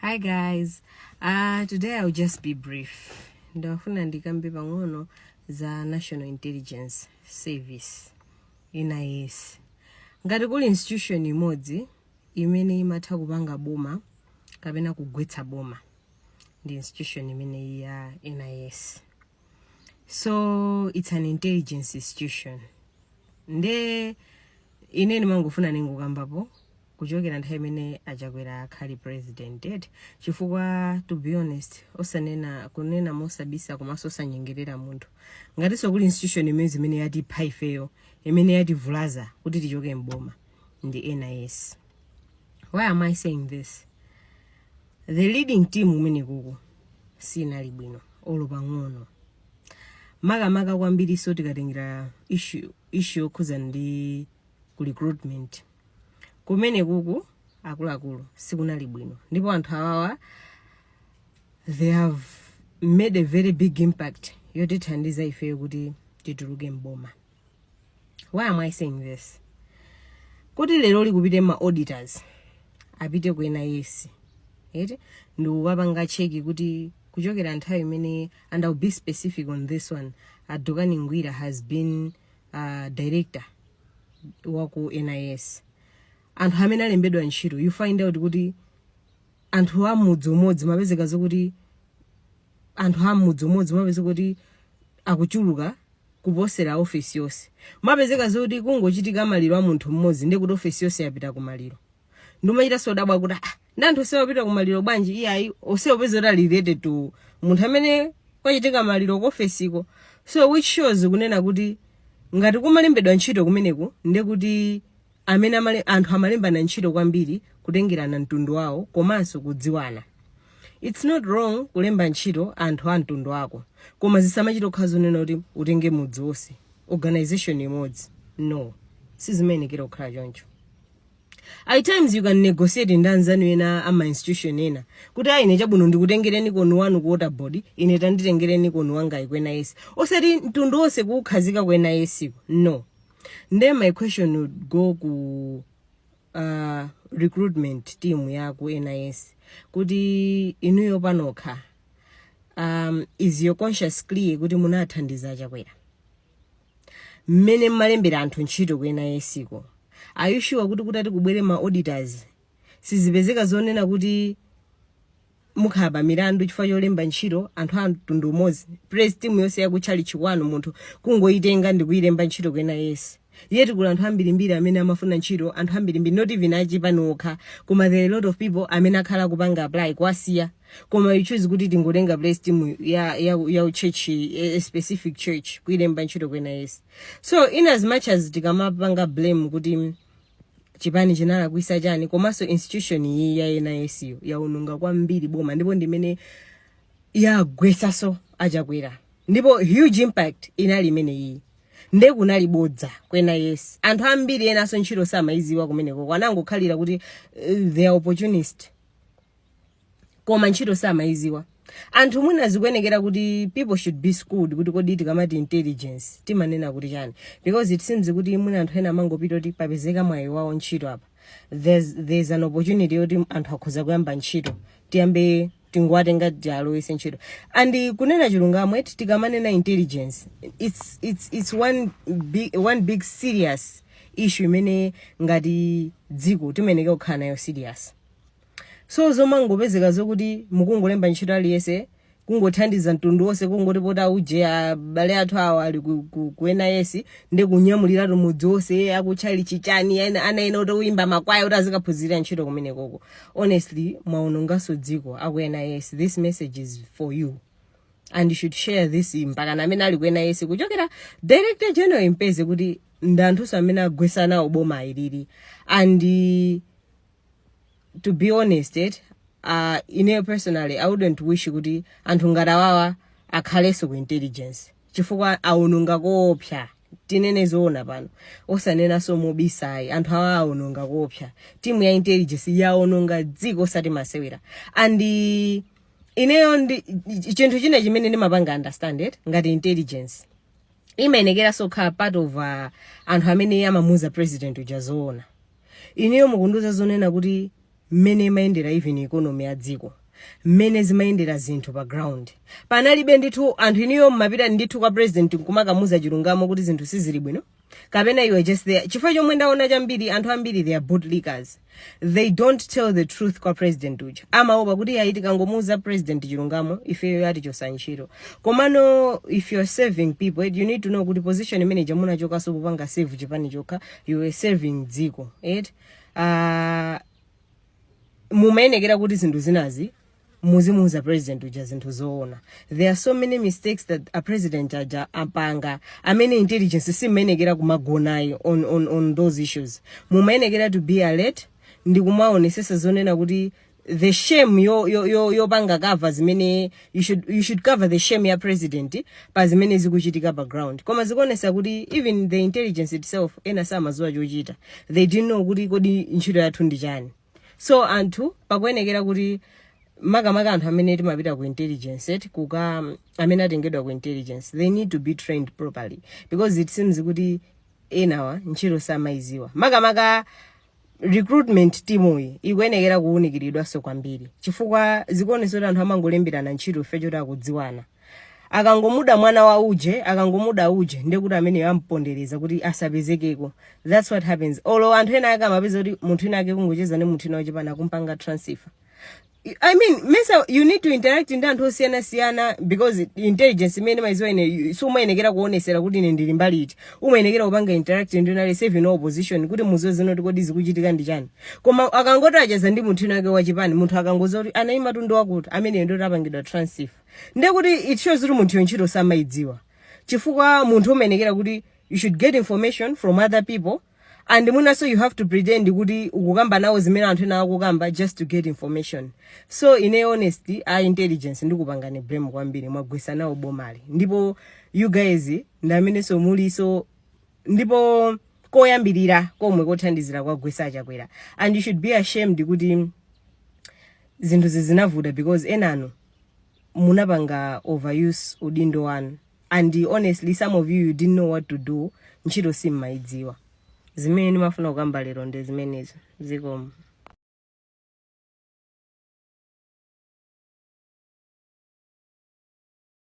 Hi guys, today I'll just be brief. Ndafuna ndikambe pang'ono za National Intelligence Service, NIS. Ngati kuli institution imodzi imene imatha kupanga boma kapena kugwetsa boma, ndi institution imeneyi ya NIS. So it's an intelligence institution. Nde ine ndimangofuna ningokambapo kuchokera nthawi imene aChakwera akhali president eti, chifukwa to be honest, osanena kunena mosabisa komanso osanyengerera munthu, ngatinso kuli institution imene imene yatipha ifeyo, imene yativulaza kuti tichoke mboma, ndi NIS. Why am I saying this? The leading team umene kuku sinali bwino olo pang'ono, makamaka kwambiri. So tikatengera issue yokhuzana ndi ku recruitment kumene kuku, akuluakulu, sikunali bwino. Ndipo anthu awawa, they have made a very big impact yotithandiza ifeyo kuti tituluke mboma. Why am I saying this? Kuti lero likupite ma auditors, apite ku NIS eti, ndikukapanga check kuti kuchokera nthawi imene, and I'll be specific on this one, a Dokani Ngwira has been director waku NIS, anthu amene alembedwa ntchito, you find out kuti anthu a mudzi umodzi mapezeka zokuti anthu a mudzi umodzi mapezeka kuti akuchuluka kuposera ofesi yonse. Mapezeka zokuti kungochitika maliro a munthu mmodzi, ndiye kuti ofesi yonse yapita kumaliro. Ndimachita sodabwa kuti, ah, ndi anthu onsewo apita kumaliro bwanji? Iyayi, onsewo peza kuti ali related to munthu amene kwachitika maliro ku ofesiko. So which shows kunena kuti ngati kumalembedwa ntchito kumeneku, ndiye kuti amene anthu amalembana ntchito kwambiri kutengerana mtundu wawo komanso kudziwana. It's not wrong kulemba ntchito anthu a mtundu wako, koma zisamachita kukhala zonena kuti utenge mudzi wonse, organization imodzi. No, sizimayenekera kukhala choncho. At times you can negotiate ndi anzanu ena ama institution ena kuti, ayi, ine chabwino, ndikutengereni konu wanu ku Water Board, ine tanditengereni konu wangayi ku NIS, osati mtundu wonse kuukhazika ku NIS ko, no. Then my question would go ku recruitment team ya ku NIS kuti inuyo panokha, is your conscience clear kuti munathandiza Chakwera mmene mmalembera anthu ntchito ku NIS ko? Are you sure kuti kutati kubwere ma auditors, sizipezeka zonena kuti mukhala pa milandu chifukwa cholemba ntchito anthu a mtundu umodzi, praise team yonse yakutchalichi kwanu munthu kungoyitenga ndi kuyilemba ntchito ku NIS? Yet kuli anthu ambirimbiri amene amafuna ntchito, anthu ambirimbiri, not even achipani okha, koma there are a lot of people amene akhala kupanga apply kwasiya, koma you choose kuti tingotenga praise team ya church, a specific church, kuyilemba ntchito ku NIS. So in as much as tikamapanga blame kuti chipani chinalakwisa chani, komanso institution iyi ya NIS yo yaononga kwambiri boma, ndipo ndimene yagwesaso aChakwera, ndipo huge impact inali imene iyi. Nde kunali bodza ku NIS. Anthu ambiri enanso ntchito samayiziwa kumeneko, anangokhalira kuti they are opportunist, koma ntchito samayiziwa anthu. Mwina zikuyenekera kuti people should be schooled kuti kodi tikamati intelligence timanena kuti chani, because it seems kuti mwina anthu ena amangopita kuti papezeka mwayi wawo ntchito apa, there's an opportunity yoti anthu akhoza kuyamba ntchito, tiyambe tingowatenga tialowese ntchito. And kunena chilungamo eti, tikamanena intelligence, it's one big serious issue imene ngati dziko timayenekera kukhala nayo serious. So zomangopezeka zokuti mukungolemba ntchito aliyense, kungothandiza mtundu wonse, kungoti poti auje abale athu awa ali ku NIS, ndi kunyamuliratu mudzi wonse, akutchali chichani, ana ena oti uyimba makwaya kuti azikaphunzirira ntchito kumenekoko, honestly mwaononganso dziko aku NIS. This message is for you and you should share this mpaka na amene ali ku NIS, kuchokera director general impeze kuti ndi anthunso amene agwesa nawo boma ilili. And to be honest it, ine personally I wouldn't wish kuti anthu ngati awawa akhalenso ku intelligence, chifukwa awononga koopsa. Tinene zoona pano, osanenanso mobisayi, anthu awa awononga koopsa. Timu ya intelligence yaononga dziko osati masewera. And ineyo ndi chinthu china chimene ndimapanga understand it, ngati intelligence imayenekeranso kukhala part of anthu amene amamuuza president uja zoona. Ineyo mukundiuza zonena kuti Mmene imayendera even economy ya dziko, mmene zimayendera zinthu pa ground, panalibe ndithu anthu inuyo mmapita ndithu kwa president nkumakamuza chilungamo kuti zinthu sizili bwino, kapena you are just there? Chifukwa chomwe ndaona chambiri, anthu ambiri, they are bootlickers. They don't tell the truth kwa president uja. Amaopa kuti ayi, tikangomuuza president chilungamo, ifeyo atichosa ntchito. Komano if you're serving people, you need to know kuti position imene munachokaso popanga serve chipani chokha, you were serving dziko, right? Mumayenekera kuti zinthu zinazi muzimuuza president uja zinthu zoona. There are so many mistakes that a president aja apanga amene intelligence simayenekera kumagonayo on those issues. Mumayenekera to be alert ndi kumaonesesa zonena kuti the shame yopanga cover zimene you should cover the shame ya president pa zimene zikuchitika pa ground. Koma zikuonesa kuti even the intelligence itself, ena samaziwa chochita. They didn't know kuti kodi ntchito yathu ndi chani. So anthu pakuyenekera kuti, makamaka anthu amene timapita ku intelligence, eti kuka amene atengedwa ku intelligence, they need to be trained properly, because it seems kuti enawa ntchito samayiziwa. Makamaka recruitment team iyi ikuyenekera kuwunikiridwanso kwambiri, chifukwa zikuonesa kuti anthu amangolembirana ntchito ife choti akudziwana. Akangomuda mwana wa uje, akangomuda uje, ndekuti amene ampondereza kuti asapezekeko. That's what happens. Olo anthu ena ake amapeza kuti munthu ena ake kungocheza ndi munthu ena wachipani, akumpanga transfer. I mean, mesa you need to interact ndi anthu osiyanasiyana? Because intelligence imene maiziwa ine, sumayenekera kuonesera kuti ine ndili mbali iti. Umayenekera kupanga interact ndi nale save no opposition kuti muziwe zinoti kodi zikuchitika ndi chani. Koma akangoti acheza ndi munthu ena ake wachipani, munthu akangoza kuti anayima tundu wakuti amene ndoti apangidwa transfer, ndekuti it shows kuti munthu ntchito samayidziwa, chifukwa munthu umayenekera kuti you should get information from other people, and mwinaso you have to pretend kuti ukukamba nawo zimene anthu ena akukamba just to get information. So ine, honestly, a intelligence ndikupangani blame kwambiri. Mwagwesa nawo bomali, ndipo you guys ndi amenenso muliso ndipo koyambirira komwe kothandizira kwagwesa Chakwera, and you should be ashamed kuti zinthu zizinavuta because enanu munapanga overuse udindo wanu, and honestly, some of you, you didn't know what to do. Ntchito simmayidziwa. Zimene ndimafuna kukamba lero ndi zimenezo. Zikomo.